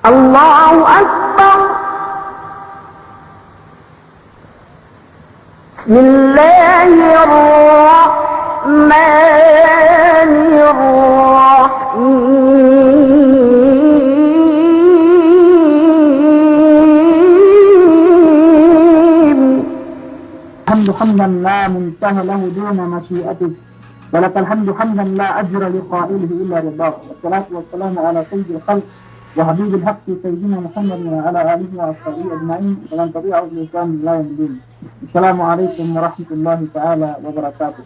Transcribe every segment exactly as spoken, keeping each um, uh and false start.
الله أكبر. بسم الله الرحمن الرحيم. الحمد حمدا لا منتهى له دون مشيئتك، ولك الحمد حمدا لا أجر لقائله إلا رضاك، والصلاة والسلام على سيد الخلق وحبيب الحق سيدنا محمد وعلى آله وأصحابه أجمعين ومن تبعهم بإحسان إلى يوم الدين. السلام عليكم ورحمة الله تعالى وبركاته.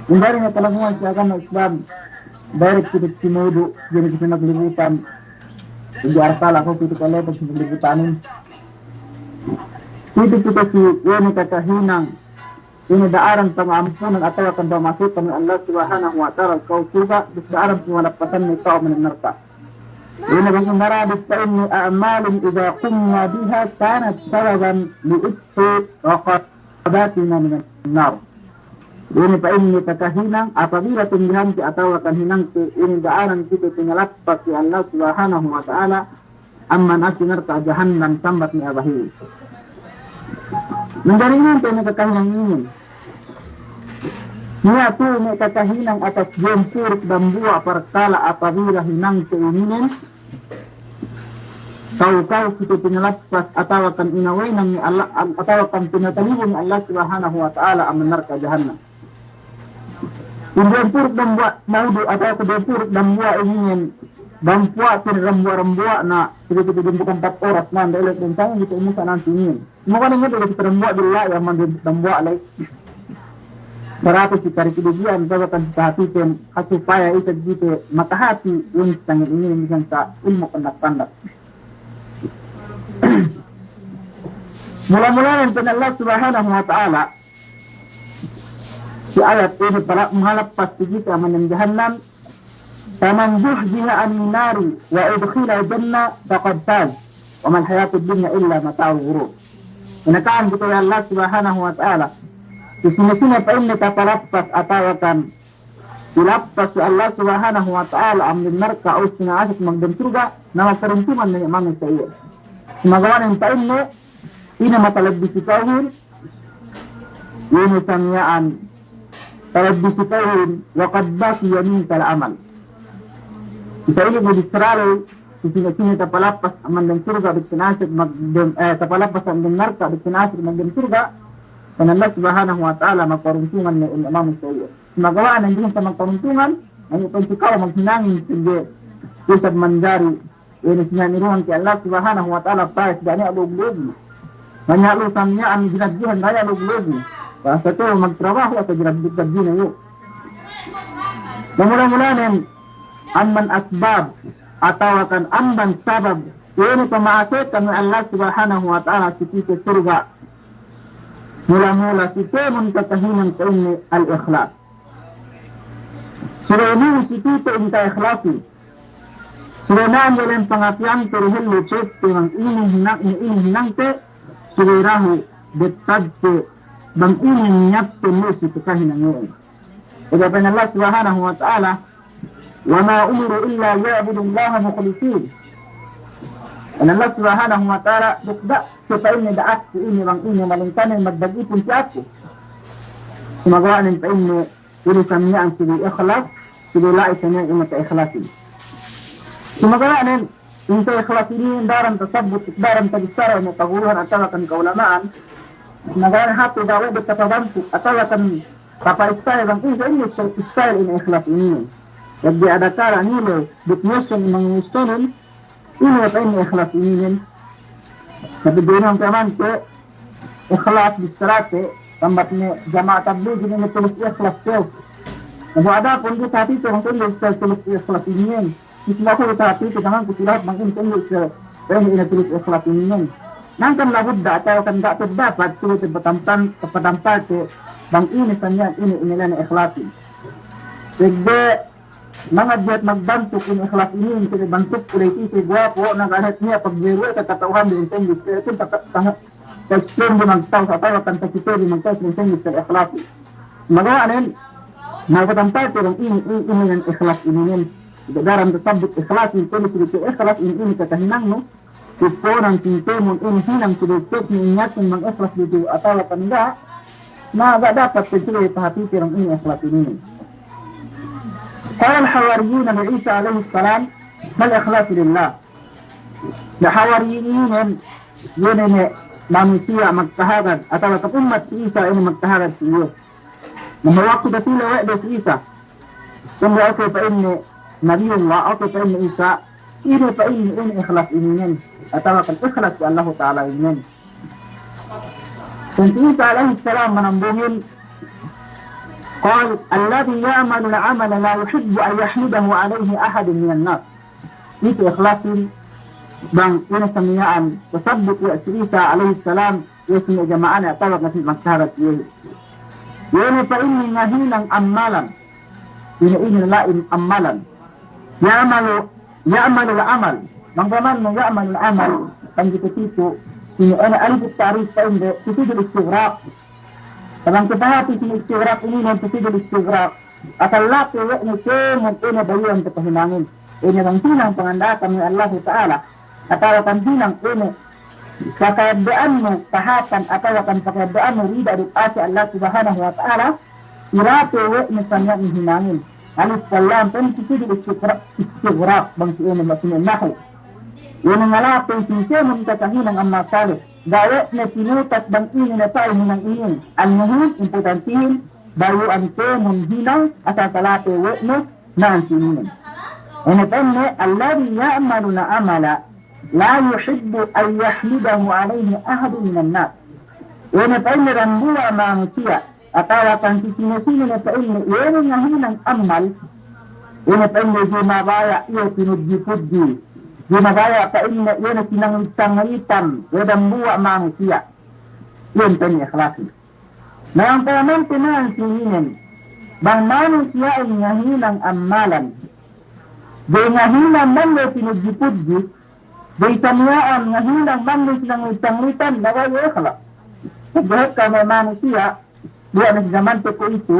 Indari ne kalaguan si agama Islam, direct kite si mawdu', ga'i ne kite maglibutan. Indi arkala ko kite kalepas maglibutanin. Kite kite si, iye ne kakahinang, ine da'aran panga'ampunan atawa kan pamasukan Allah Subhanahu wa Ta'ala ka'u surga', duk da'aran pamalappasan ne ka'u amban narka'. Ine bang inarabit pa'inne, أعمال إذا قمنا بها كانت سببا لعتق رقبتنا من النار. Ine pa'inne kakahinang, apabila tindihan te atawa kan hinang te, ine da'aran kite pinalappas we' Allah Subhanahu wa Ta'ala, amban api narka' jahannam sambat me' a'a bahiyu. Manjari inin te me' kakahinang inin. Niya' tu me' kakahinang atas duwempū' duk dambuwa' parkala' apabila hinang te inin, ka'u-ka'u kite pinalappas atawa kan inawenan me' Allah, atawa kan pinatalibun me' Allah Subhanahu wa Ta'ala amban narka' jahannam. Inin duwempū' duk dambuwa' mawdu' atawa ke duwempū' duk dambuwa' inin, dambuwa' pinarambuwa'-rambuwa' na, sige kite dambuwa' ampat oras na, nda' elek densang, kite umusa nanti inin. Semoga ne ngeddo' kite dambuwa' billahi amban dambuwa' ley. Saratu si kari kidugiyan, atawa kan si tahatiken, ha supaya isab kite makahati, inin sangem inin, misan sa ilmu' pandak-pandak. Mula-mulanen pa'in Allah Subhanahu wa Ta'ala, si ayat inin pala' mahalappas si kite amban jahannam, فمن زحزح عن النار وأدخل الجنة فقد فاز وما الحياة الدنيا إلا متاع الغرور. Inakahan kite we' Allah Subhanahu wa Ta'ala, si sine-sine pa'inne tapalappas atawa kan ilappas we' Allah Subhanahu wa Ta'ala amban narka' ubus pina'asek magdem surga', na makaruntungan ne manusiya' iye. Sumagawa' nen pa'inne, ine matalebbi si ka'uhin, ine sa miya'an, talebbi si ka'uhin, وقد بقي منك الأمل. Isab inin me' bissara ley, si sine-sine tapalappas amban dem surga' duk pina'asek magdem, eh, tapalappas amban dem narka' duk pina'asek magdem surga', pa'in Allah Subhanahu wa Ta'ala makaruntungan ne ine manusiya' iye. Sumagawa' nen duk sa makaruntungan, anu pa'in si ka'u maghinangin, pegge' isab manjari, ine si niya' nirungan ke Allah Subhanahu wa Ta'ala, pa'in si ga' niya' lug-lugi. Manya'lu sa miya'an ginadjuhan ga' niya' lug-lugi. Basta kew magtrabahu asal ginadju-, gadjina iyu'. Na mula-mulanen, amban asbab, atawa kan amban sabab, ine pama'asekan we' Allah Subhanahu wa Ta'ala si kite surga'. Mula-mula si kēmon kakahinang pa'inne al-ikhlas. Subey inin si kite in ta'ikhlasin. Subey na'an diyalem pangateyan te dehellu cek te bang ine hinang, ine hinang te, subey dahu' bettad te bang ine niyat te lu si kakahinang iyan. Pegge' pa'in Allah Subhanahu wa Ta'ala, وما أمروا إلا ليعبدوا الله مخلصين. Pa'in Allah Subhanahu wa Ta'ala, duk ga' siye pa'inne da'akte ine bang ine, malaingkan magdagipun si aku. Sumagawa' nen pa'inne, ine sa miya'an subey ikhlas, subey la'i sa miya'an ine ta'ikhlasin. Sumagawa' nen, in ta'ikhlasin inin daran tasabbut, daran tabissara we' me' kaguruhan atawa kan ka'ulama'an, sumagawa' nen hatu ga' we' de tapabantuk, atawa kan tapa-style bang ine, ine style, style ine ikhlas inin. Jadi ada kala nilai definition bang ine style inin, ine pa'inne ikhlas inin. Tapi diyalem pamante, ikhlas bissarate, tambat me' jama'a tabligin ine tulis ikhlas kew. Na bu adapun du tahati tu bang sa'ingge style tulis ikhlas inin. Isma' ku tahati tu, tanganku si lahat bang ine sa'ingge style, pa'inne ine tulis ikhlas inin. Hangkan labudda atawa kan ga' terdapat, subey te patampal, patampal te bang ine sa miya'an ine, ine la'i ne ikhlasin. Pegge' manga jiyat magbantuk in ikhlas inin, kite bantuk ku ley iti si guwapo, na ga' niya' pagberu sa kata'uhan du in sa'ingge style, pun ta-, ta-, ta-explain du magta'u, atawa kan takite du magta'u in sa'ingge style ikhlas. Sumagawa' nen, na patampal te bang ine, ine, ine ikhlas inin. Daran tasabbut ikhlas, in kēmon subey ikhlas in, in kakahinangnu, iponan sin kēmon in hinang subey check nu in niyatnu bang ikhlas du atawa kan ga', na ga' dapat subey pahāti bang in ikhlas inin. Qala al-hawariyuna li Isa alayhis salam, mal ikhlasu lillah. Na hawariyin inin, iye ne manusiya' magkahagad, atawa kan ummat si Isa inin magkahagad si iye. Na waktu datila we' de si Isa. Kuwe' de pa'inne Nabiyullah, kuwe' pa'inne Isa, ine pa'inne in ikhlas inin, atawa kan ikhlas si Allahu Ta'ala inin. Pa'in si Isa alayhis salam manambungin, qala, alladhi ya'malu al-amala la yuhibbu an yahmadahu alayhi ahadun minan nas. Itu ikhlasin bang ine sa miya'an tasabbut we' si Isa alayhis salam, iye si me' jama'ane atawa kan si me' magkahagad iye. Iye ne pa'inne ngahinang ammalan. Ine, ine la'i ammalan. Ya'malu, ya'malu al-amal. Bang pa'inne ya'malu al-amal, bang kite pitu, si me' ine alif ta'rif pa'inde, tufidul istighraq. Bang kite pahāti si me' istighraq inin, tufidul istighraq. Asal la'i we' ne kēmon ine bayu'an kakahinangin. Ine bang hinang panganda'akan we' Allahu Ta'ala. Atawa kan hinang ine pakayadde'annu kahāpan atawa kan pakayadde'annu rida duk ase Allah Subhanahu wa Ta'ala, ilate we' ne sa miya'an hinangin. Alif wal lam, pa'in tufidul istighraq, istighraq bang si ine, bang si ine nahu. Ine ngalate si kēmon kakahinang ammal salih. Ga' we' ne pinutas bang ine ne pa'in hinang inin. Al-muhim, importantihin, bayu'an kēmon hinang, asal talate we' ne, na'an si inin. Ine pa'inne, alladhi ya'malu al-amala la yuhibbu an yahmadahu alayhi ahadun minan nas. Ine pa'inne dambuwa' manusiya', atawa kan si sine-sine ne pa'inne, iye ne ngahinang ammal, ine pa'inne ga'i mabaya' iye pinudji-pudji, ga'i mabaya' pa'inne iye ne sinanglit-sanglitan we' dambuwa' manusiya'. Iye ne pa'inne ikhlasin. Na bang payamante na'an si inin, bang manusiya'in ngahinang ammalan, ga'i ngahinang bang ga'i pinudji-pudji, ga'i sa miya'an ngahinang bang ga'i sinanglit-sanglitan, na ga'i ikhlas. Pegge' ekka me' manusiya', duwa' ne si zamante kuwe'itu,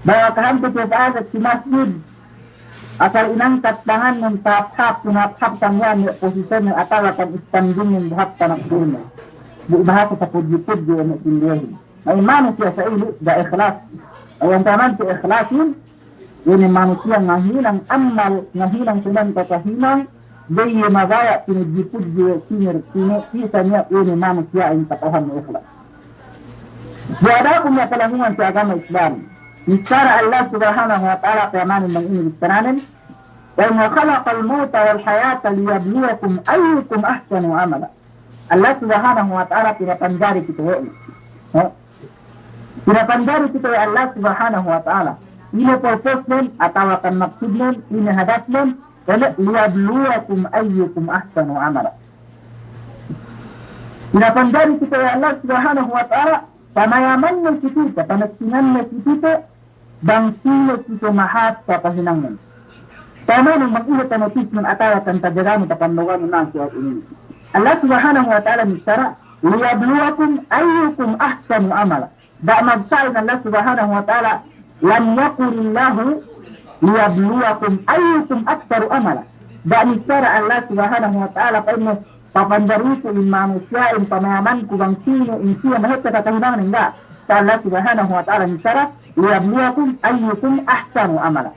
bang kahante kew pa'asek si masjid, asal inangkat tangannun tahāp-hāp, pinahāp-hāp sa miya'an me' posisyonnen atawa kan standingnen, bu hāp tanak tu'une. Bu bahasa tapudji-pudji we' me' sinduwehin. Na in manusiya' sa ilu' ga' ikhlas. Iyan taman te ikhlasin, ine manusiya' ngahinang ammal, ngahinang sunan kakahinang, ga'i iye mabaya' pinudji-pudji we' sine duk sine, bisan niya' ine manusiya'in kata'uhan ikhlas. Adapun me' palanggungan si agama Islam, bissara Allah Subhanahu wa Ta'ala payamanin bang ine bissaranen, wa khalaqa al-mawta wal hayata liyabluwakum ayyukum ahsanu amala. Allah Subhanahu wa Ta'ala pinapanjari kite we' ne. He? Pinapanjari kite we' Allah Subhanahu wa Ta'ala. Ine purpose-nen, atawa kan maksudnen, ine hadapnen, ine, liyabluwakum ayyukum ahsanu amala. Pinapanjari kite we' Allah Subhanahu wa Ta'ala, pamayamanne si kite, pamastinanne si kite, bang sine kite mahāp kakahinangnen. Pamayamanne bang ine tanotisnen atawa kan tajaganu, tapandoganun na'an si inin. Allah Subhanahu wa Ta'ala missara, liyabluwakum ayyukum ahsanu amala. Ga' magpa'in Allah Subhanahu wa Ta'ala, lam yaqulillahu liyabluwakum ayyukum aktharu amala. Ga' missara Allah Subhanahu wa Ta'ala pa'inne, papanjariku in manusiya'in, pamayamanku bang sine in siye mahāp kakahinangnen, ga'. Sa Allah Subhanahu wa Ta'ala missara, liyabluwakum ayyukum ahsanu amala.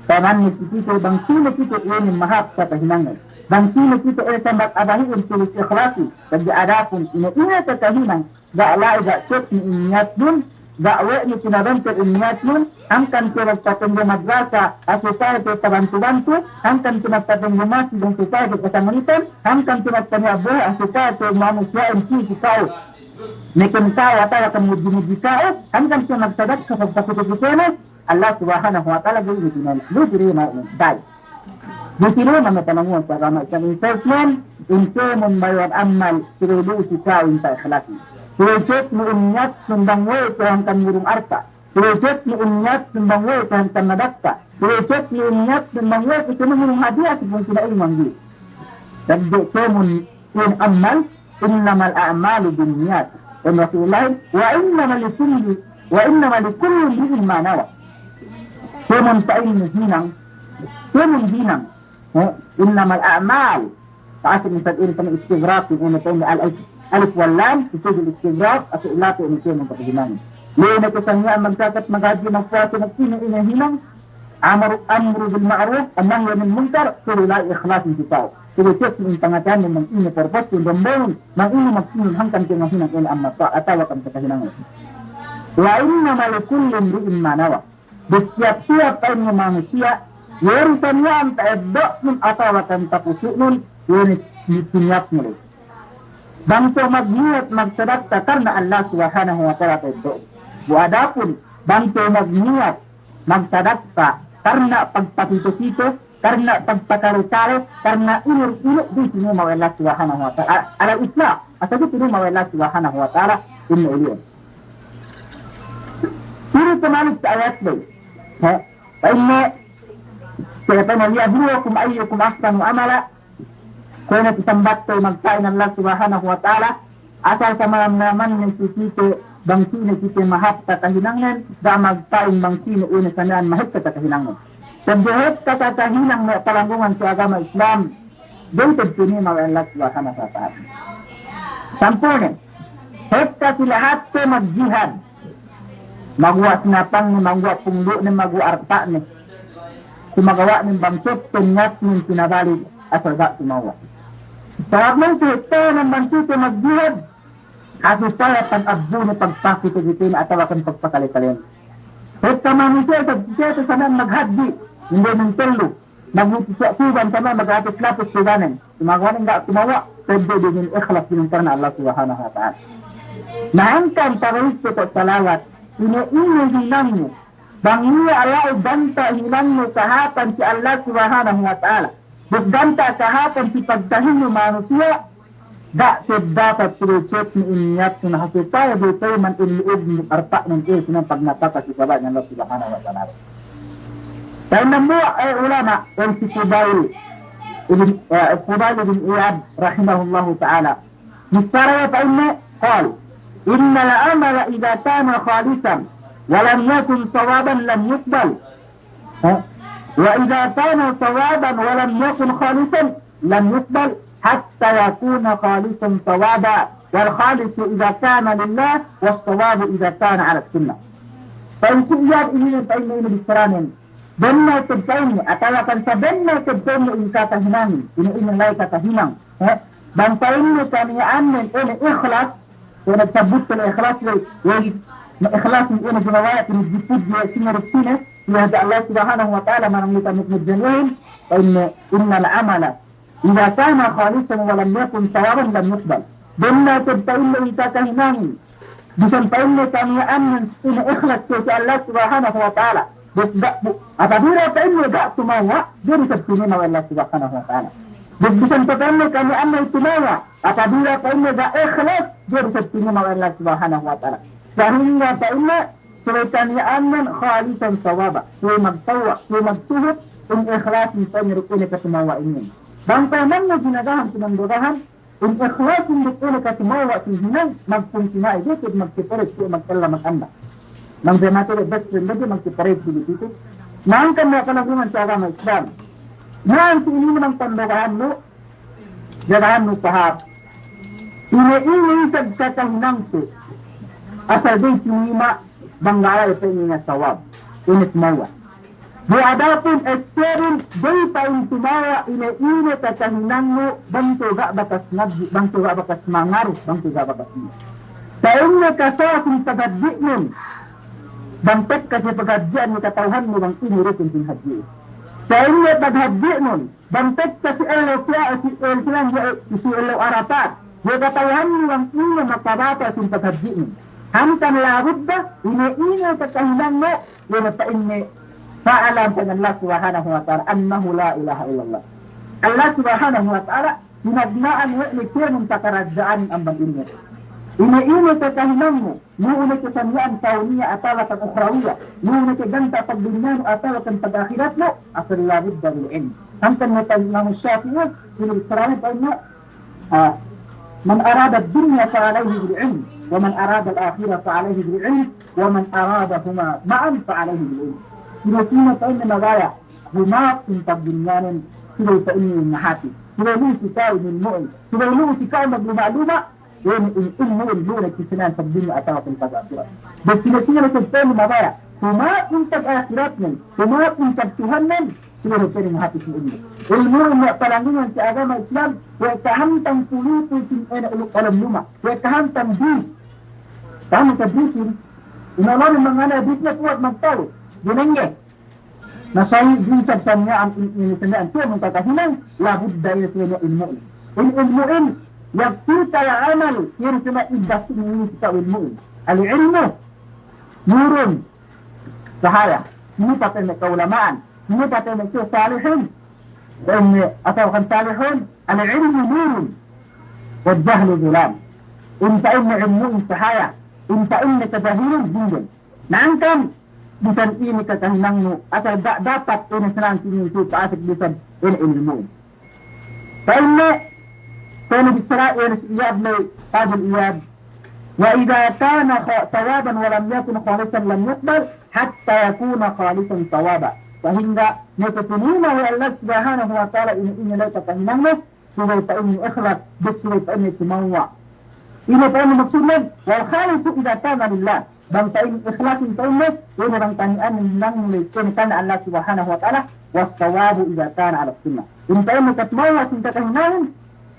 Pamayamanne si kite bang sine kite inin mahāp kakahinangnen. Bang sine kite inin sambat abahi'in tulus ikhlasin. Pegge' adapun ine-ine kakahinang, ga' la'i ga' check ne in niyatnun, ga' we' ne pinabentel in niyatnun, hangkan kew magpatengge madrasa, a, supaya kew tabantu-bantu, hangkan kew magpatengge masjid, supaya kew kasanglitan, hangkan kew magpaniya' bohe', a, supaya kew manusiya'in puji ka'u, meken ka'u, atawa kan mudji-mudji ka'u, hangkan kew magsadakka, pagpakite-kitene, Allah Subhanahu wa Ta'ala ga'i ne tinayma', ga'i tinayma' ne, ga'i. Ga'i tinayma' me' palanggungan si agama Islam. In self-ne, in kēmon bayu'an ammal, subey lu'u si ka'u in ta'ikhlasin. Subey check nu in niyatnun bang we'ey kew hangkan ngurung arta'. Subey check nu in niyatnun bang we'ey kew hangkan nadakka. Subey check nu in niyatnun bang we'ey kew sine ngurung hadiya si pungtina'i manggi. Pegge' kēmon in ammal, innamal a'malu binniyat. Pa'in Rasulullah, wa innama likulli, wa innama likulli imri'in ma nawa. Kēmon pa'inne hinang, Kēmon hinang. Eh, innamal a'mal. Ta'asir misal inin sa istighraq, inin pa'in al-, alif wal lam, tufidul istighraq, asal ilatu inin kēmon paghinang. La'i ne ke sa niya' magjakat, maghadji, magpuwasa, maghinang, inin hinang, amru, amru bil ma'ruf, an-nahyu anil munkar, subey la'i ikhlas in sipa'u. Subey check in pangateyan bang ine purpose tu, bang ine maghinang hangkan ke maghinang inin amma ta-, atawa kan kakahinang. Wa innama likulli imri'in ma nawa. Duk tiyap-tiyap pa'inne manusiya', iye du sa niyat ta'eddo'nun atawa kan tapusu'nun, iye ne si-, siniyapne. Bang kew magniyat magsadakka karna Allah Subhanahu wa Ta'ala ta'eddo'. Bu adapun bang kew magniyat magsadakka karna pagpakite-kite, karna pagpakale-kale, karna ine-ine, ga'i tinayima' we' Allah Subhanahu wa Ta'ala. Ala itlaq, asal ga'i tinayima' we' Allah Subhanahu wa Ta'ala, ine ili'en. Ine tumalik si ayat ley. He? Pa'inne, kaya pa'inne, "Liyabluwakum ayyukum ahsanu amala." Kuwe' ne tasambat te magpa'in Allah Subhanahu wa Ta'ala, asal kamalam-malaman ne si kite, bang sine kite mahāp kakahinangnen, ga' magpa'in bang sine ine sa miya'an mahāp kakahinangnen. Pegge' hep kakahinang me' palanggungan si agama Islam, ga'i te'ed tinayima' we' Allah Subhanahu wa Ta'ala. Sampurne', hep kasi lahatte magjihad. Maguwa' sinapangne, maguwa' punglu'ne, maguwa' arta'ne. Kumagawa' ne bang kepte niyatnen pinabalik asal ga' tumawa'. Sabab ne itu hep ne bang kite magjihad, ha supaya pag-abbune, pagpakite-kitene, atawa kan pagpakale-kalene. Hep manusiya' sa kite sa miya'an maghadji, inde min tellu. Maglutu sa suban sa miya'an, maglapis-lapis subanen. Sumagawa' ne ga' tumawa', pegge' duma'in ikhlas duma'in karna Allah Subhanahu wa Ta'ala. Na hangkan pagahit ko' salawat, ine-ine hinangnu, bang niya' la'i ganta' hinangnu kahāpan si Allah Subhanahu wa Ta'ala, duk ganta' kahāpan si pagtahinnu manusiya', ga' te'ed dapat subey check ne in niyatnu, na ha supaya ga'i tayima' in lu'ubnu, arta'nu, in ine sa miya'an pagnapaka si sabab Allah Subhanahu wa Ta'ala. Pa'in dambuwa', eh, ulama', eh, si Fudail ibn, eh, Fudail ibn Iyad rahimahullahu ta'ala. Bissara iye pa'inne, qal, "Innal amala idha kana khalisan wa lam yakun sawaban lam yuqbal." Ha? "Wa idha kana sawaban wa lam yakun khalisan lam yuqbal hatta yakuna khalisan sawaba. Wal khalisu idha kana lillah was sawabu idha kana ala sunnah." Pa'in si Iyad inin, pa'inne inin bissaranen, bennal te'ed pa'inne, atawa kan sabennal te'ed pa'inne in kakahinangin, ine-ine la'i kakahinang. Ha? Bang pa'inne kaniya'annen ine ikhlas, ine sabut ikhlas ley, ikhlas ine ginawaya, pinudji-pudji sine duk sine, iye hadja Allah Subhanahu wa Ta'ala, manang luta mukmud jami'in, pa'inne, "Innal amala idha kana khalisan wa lam yakun sawaban lam yuqbal." Bennal te'ed pa'inne in kakahinangin, bisan pa'inne kaniya'annen ine ikhlas kew si Allah Subhanahu wa Ta'ala. Duk ga' bu-, apabila pa'inne ga' tumawa', ga'i du isab tinayima' we' Allah Subhanahu wa Ta'ala. Duk bisan pa'inne kaniya'annen tumawa', apabila pa'inne ga' ikhlas, ga'i du isab tinayima' we' Allah Subhanahu wa Ta'ala. Sahingga pa'inne subey kaniya'annen khalisan sawaba, subey magtawa', subey magtuhut, in ikhlasin pa'inne duk ine katumawa' inin. Bang pa'inne ginagahan, tumandagahan, in ikhlasin duk ine katumawa' sin hinang, magpungtina'i, ga'i te'ed magseparate, ga'i magkella maganda. Bang pa'inne best friend, ga'i magseparate, ga'i te'ed. Hangkan me' palanggungan si agama Islam. Na'an si inin bang pandagahannu, jagahannu pahāp. Ine-ine isab kakahinangte, asal ga'i tinayima' bang ga' la'i pa'inne sawab, ine tumawa'. Bu adapun essebun ga'i pa'in tumawa' ine-ine kakahinangnu, bang kew ga' bakas ngadji', bang kew ga' bakas mangaru, bang kew ga' bakas ngadji'. Sa'ingge kasawa sin paghadji'nun, bang tekka si paghadji'an ne kata'uhannu bang ine rukun sin hadji'in. Sa'ingge paghadji'nun, bang tekka si ellew kiya-, si, eh, si ellew, si ellew Arafat, iye kata'uhannu bang ine makabata sin paghadji'nun. Hangkan labudda, ine-ine kakahinangnu, iye ne pa'inne, fa'lam, pa'in Allah Subhanahu wa Ta'ala, annahu la ilaha illallah. Allah Subhanahu wa Ta'ala, pinagna'an we' ne kēmon pakaradja'an amban ine. Ine-ine kakahinangnu, lu'u ne ke sa miya'an kawniya atawa kan ukhrawiya, lu'u ne ke ganta' pagdunyanu atawa kan pagakhiratnu, asal labudda bil ilm. Hangkan me' pa'in Imam Shafi'i, ine bissarane pa'inne, ah, "Man arada ad-dunya fa alayhi bil ilm, wa man arada al-akhirata fa alayhi bil ilm, wa man aradahuma ma'an fa alayhi bil ilm." Sine-sine pa'inne mabaya' Duma'in pagdunyanen, subey pa'inne mahāti. Subey lu'u si ka'u ilmu'in. Subey lu'u si ka'u magluma'-luma', iye ne in ilmu'in lu'u ne kite ne pagdunya atawa pag-ahirat. Duk sine-sine ne pa'inne mabaya'. Duma'in pag-ahiratnen, duma'in pagtuhannen, subey pa'inne mahāti si ilmu'. Ilmu'in we' palanggungan si agama Islam, we' kahantang pulupul sin ine uluk olom luma', we' kahantang bis. Kahantang bisin, ine olom mangana bis ne kuwat magtawut. Dinengge. Na sa'i du isab sa miya'an in, in, sa miya'an tu'u mangkakahinang, labudda iye sa miya'an ilmu'in. In ilmu'in, yakfika ya amal, iye sa miya'an ibas tu'u miya'an si ka'u ilmu'in. Al-ilmu nurun, sahaya. Sine pa'inne ka'ulama'an, sine pa'inne si salihin, pa'inne atawa kan salihun, al-ilmu nurun, wal jahlu zulam. In pa'inne ilmu'in sahaya, in pa'inne kajahilin dinggen. Na hangkan, bisan ine kakahinangnu, asal ga' dapat ine senan sinin su pa'asek bisan ine ilmu'in. Pa'inne, pa'inne bissara ine si Iyad ley, Qadil Iyad, wa idha kana kha-, thawaban wa lam yakun khalisan lam yuqbal, hatta yakuna khalisan thawaba. Sahingga, ne katinima we' Allah Subhanahu wa Ta'ala ine, ine ley kakahinangnu, subey pa'inne ikhlas, duk subey pa'inne tumewwa'. Ine pa'inne maksudnen, wal khalisu idha kana lillah. Bang pa'inne ikhlasin pa'inne, ine bang tani'an hinangnu ley, ine karna Allah Subhanahu wa Ta'ala, was sawabu idha kana ala sunnah. Ine pa'inne katumewwa' sin kakahinangin,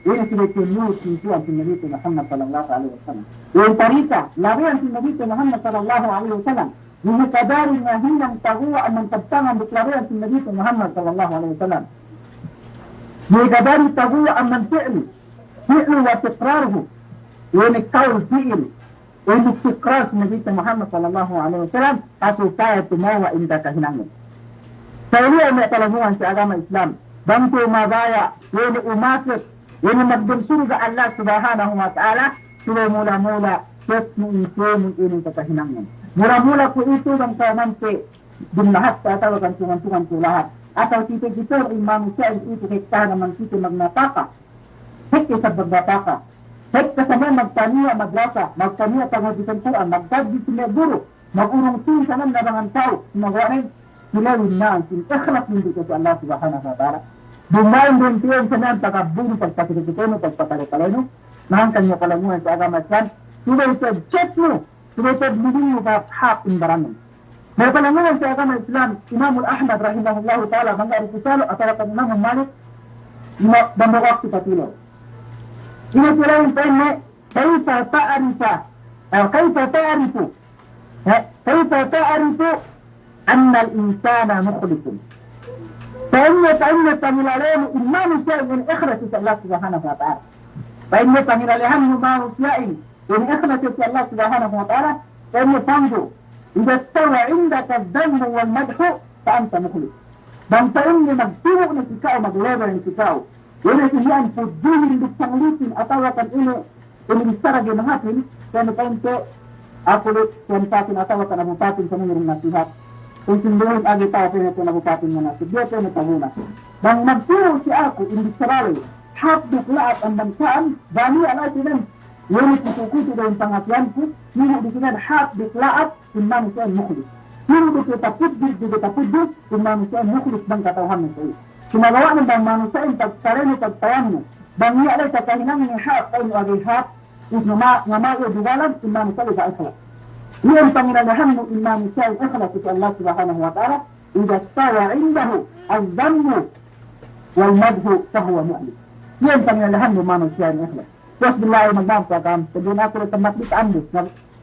ine subey pa'inne nurut sin Tuhan sin Nabi Muhammad sallallahu alaihi wasallam. Ine tarika, labeyan sin Nabi Muhammad sallallahu alaihi wasallam. Iye kadari ngahinang taguwa' amban kabtangan duk labeyan sin Nabi Muhammad sallallahu alaihi wasallam. Iye kadari taguwa' amban fi'il, fi'lu wa tiqraruhu. Iye ne kaul fi'il, iye ne tiqrar sin Nabi Muhammad sallallahu alaihi wasallam, ha supaya tumewwa' in kakahinangin. Sa iliya me' palanggungan si agama Islam, bang tu'u mabaya', iye ne umasek, iye ne magdem surga' Allah Subhanahu wa Ta'ala, subey mula-mula, check mu in tu'u mu inin kakahinangin. Mula-mula kuwe'itu bang ka'u mante, dum lahat ka'u atawa kan tungan-tungan ka'u lahat. Asal kite-kite in manusiya'in kuwe'itu hekkahan amban kite magnapaka. Hekka isab magnapaka. Hekka sa miya'an magtaniya' madrasa, magtaniya' paghafisan Kur'an, magtadjid si me' guru. Magurung sīn sa miya'an labangan ka'u, magwa'in, tilewin miya'an sin ikhlas ngindu' ke si Allah Subhanahu wa Ta'ala. Duma'in dum tiyan sa miya'an pagkabunu, pagpakite-kitenu, pagpakale-kalenu, na hangkan me' palanggungan si agama Islam, subey pag-check nu, subey pag-lilingnu hāp in barannu. Me' palanggungan si agama Islam, Imamul Ahmad rahimahullahu ta'ala, bang ga'i du ku salu', atawa kan Imamul Malik, ima-, bang waktu patilew. Ine tilewin pa'inne, kayfa ta'rifa, eh, kayfa ta'rifu, eh, kayfa ta'rifu annal insana mukhlisun. Pa'inne, pa'inne pangilalenu in manusiya'in ikhlas si Allah Subhanahu wa Ta'ala. Pa'inne pangilalehannu manusiya'in in ikhlas si Allah Subhanahu wa Ta'ala. Pa'inne fanzur, idha stawa indaka adh-dhammu wal madhu fa anta mukhlis. Bang pa'inne magsibu' ne si ka'u, maglevel ne si ka'u. Iye ne si miya'an pudjuhin duk panglitin atawa kan ine, ine bissara ga'i mahāpin, kēmon pa'inte aku le Tuwan Patin atawa kan Abu Patin sa miya'an nasihat. Kung sinduhin agi tau pa'inne Tuwan Abu Patin nasihat. Diya pa'inne taguna. Bang magsibu' si aku in bissara le, hāp duk la'at amban ka'am, bani al'atinen, iye ne kutu-kutu dayn panghātihanku, sibu' du si miya'an hāp duk la'at, in manusiya'in mukhlis. Sinu du ke tapudjud, du ke tapudjud, in manusiya'in mukhlis bang kata'uhannu sa'i. Sumagawa' ne bang manusiya'in pagkalenu, pagtayamnu, bang niya' le kakahinangnu hāp, pa'innu ga'i hāp, is ngama-, ngama' iye dugalan, in manusiya'in ga'i ikhlas. Iyan pangilalehannu in manusiya'in ikhlas si Allah Subhanahu wa Ta'ala, idha stawa indahu adh-dhammu wal madhu fahuwa mukhlis. Iyan pangilalehannu manusiya'in ikhlas. Terus billahi magma'ap sa ka'am, pegge' aku le sa matbit ambu.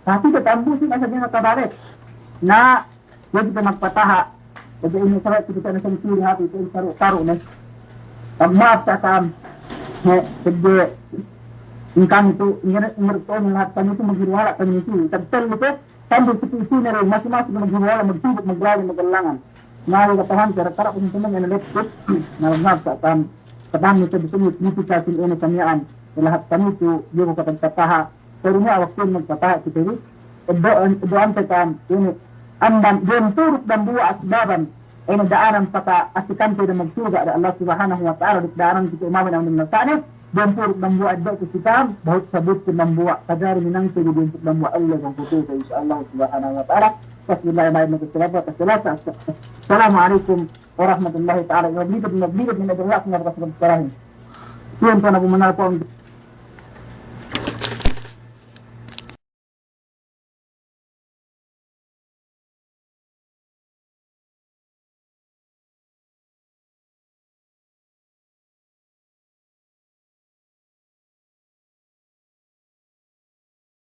Tapi kite ambusin asa dina tabares. Na, iye kite magpataha'. Pegge' ine sawe' kite na senturi hati kite taru'-taru' ne. Magma'ap sa ka'am. He, pegge' in kami tu, ingere, ingere tu, lahat kami tu maghiruhala' kami ni suli. Sagtel kite, sambil sepi itu ne, masi-masi maghiruhala', magtubuk, maglali, magallangan. Ngawi katahan, kara-kara kung tumeng ene leptop. Magma'ap sa ka'am. Katahan ni sabi-sabi, kritika sin ene sa miya'an. Lahat kami tu, iye ku kapagpataha'. Pero niya' waktu magpataha' kite bi, do-, do'ante ka'am, ine, amban, duwempū' duk dambuwa' asbaban, ine, da'anan paka'asikante de magtuga' de Allah Subhanahu wa Ta'ala, duk da'anan kite umabin amban nasa'ne, duwempū' duk dambuwa' eddo'ku si ka'am, bahut sabutku dambuwa', kajari minangte de duwempū' duk dambuwa' ellew bang kutuga', insya Allah Subhanahu wa Ta'ala. Bismillahirrahmanirrahim. Assalamu alaikum ورحمة الله تعالى وبركاته. Iyan tuwan Abu Manal,